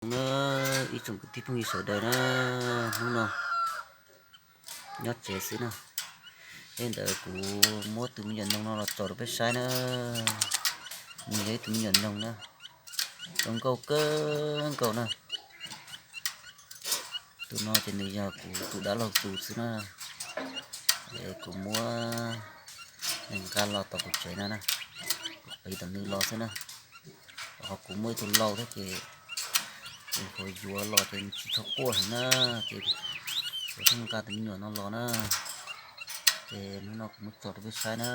Na, ib tsoom kwv tij phooj ywg sawv daws na, hnub no nyob tsev xwb na. Tej ntawd kuv muab tus me nyuam noog no los tso rau peb saib na. Nws yog ib tug me nyuam noog na, zoo nkauj kawg nkaus na. Tus no ces nws yog kuv tus dab laug tus xwb na. Kuv muab nws nqa los tom kuv tsev no na, kuv qiv tom nws los xwb na. Ho kuv muaj ib tug lau thiab ces tus hluas yuav los ces nws tsis tshua quaj heev na, ces kuv thiaj nqa tus me nyuam no los na. Ces hnub no kuv muab tso rau peb saib na.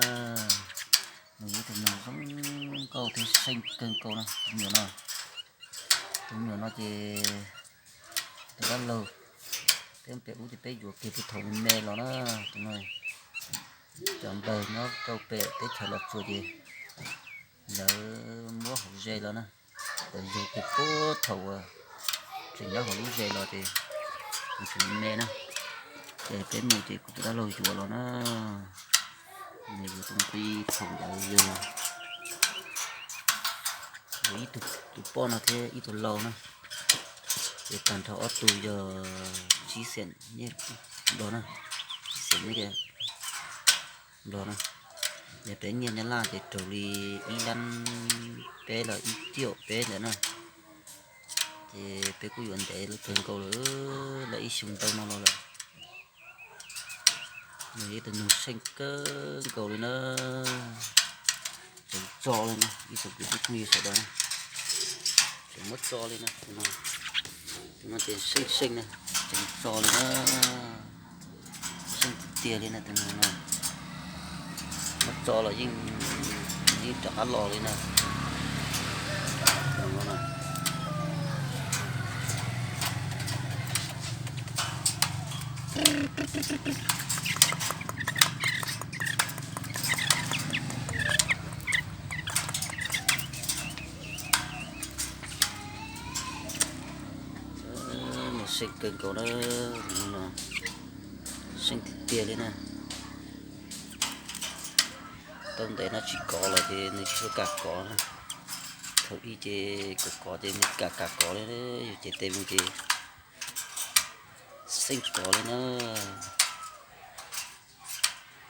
Nws yog ib tug noog zoo nkauj thiab seej kawg nkaus na tus me nyuam no. Tus me nyuam no ces tus dab laug, peb pem ub ces peb yuav kiag puag thaum me me los na. Tus no cov npawg nyob rau pem teb chaws Los Tsuas ces lawv muab hauv ze los na, lawv yug kiag puag thaum uas tseem nyob hauv lub ze los ces nws tseem me na. Ces peb mus ces kuv tus dab laug yuav los na. Nws yuav tus nqi thaum ntawd yog ib tug poj no thiab ib tug lau na. Ces tag nrho ob tug yog tsib xeem nyiaj Nplog na, tsib xeem nyiaj Nplog na. Yog peb nyiaj Nyab Laj ces raug li ib lab peb los ib tiam peb ntawd na. Ces peb kuj yuav ntev kawg nkaus lawm, lawm ib xyoo ntau no los lawm. Nws yog ib tug noog seej kawg nkaus li na, tseem tso li na, ib tsoom kwv tij phooj ywg sawv daws na, tseem muab tso li na, tus no ces seej seej na, tseem tso li na, seej tiag tiag li na tus noog no. Muab tso los yeej, yeej rov qab los li na. Seej kawg nkaus na, seej tiag tiag li na. Tau ntev no tsis kov los ces nws tsis tshua kam kov na. Thaum ub ces kov kov ces nws kam kam kov li, yus cev tes mus ces seej kov li na.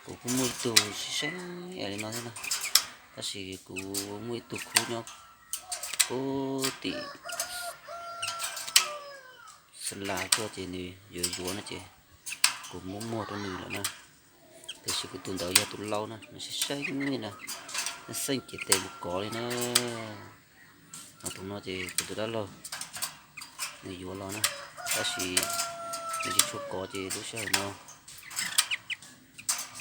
Kuv kuj muaj ib tug seej seej li no thiab na, tab sis kuv muaj ib tug khub nyob puag tim Xas Las tuaj ces nws yuav yuav no ces kuv muab muag rau nws lawm na. Tiam sis kuv tus ntawd yog tus lau na, nws seej seej li na, nws seej cev tes mus kov li na. Ho tus no ces kuv tus dab laug nws yuav los na, tab sis nws tsis tshua kov ces lub sij hawm no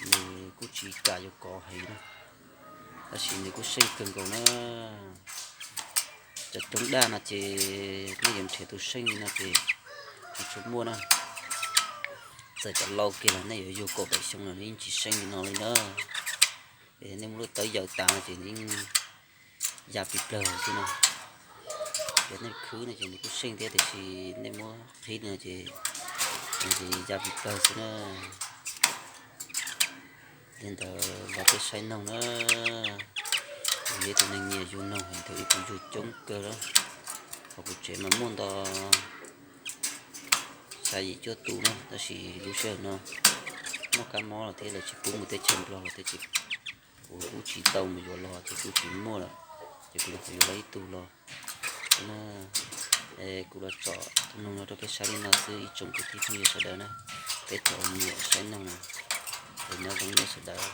nws kuj tsis kam yuav kov heev na, tab sis nws kuj seej kawg nkaus na. Cov roob daj no ces nej yuav nrhiav tus seej li no ces tsis tshua muaj na. Txawm cov lau kiag los nej yuav yug kaum tawm xyoo los nws yeej tsis seej li no li na. Es nej muab lub tawb yaws tas no ces nws yeej ya pis plawg xwb na. Ces nej khwb no ces nws kuj seej thiab tiam sis nej muab qhib no ces nws ya pis plawg xwb na. Li ntawd los peb saib noog na. Kuv yog ib tug neeg nyiam yug noog heev, thaum ub kuv yug coob kawg lawm. Hauv kuv tsev mas muaj ntau, xya yim cuaj tus na, tab sis lub sij hawm no muaj kab mob los thiab lawv tsis pub mus teb chaws Nplog los thiab ces kuv kuj tsis tau mus yuav los ces kuj tsis muaj lawm, ces kuv los yuav los ib tug los. Kuv los tsom tus noog no rau peb saib li no xwb ib tsoom kwv tij phooj ywg sawv daws na, peb cov nyiam saib noog, es nyob zoo nej sawv daws.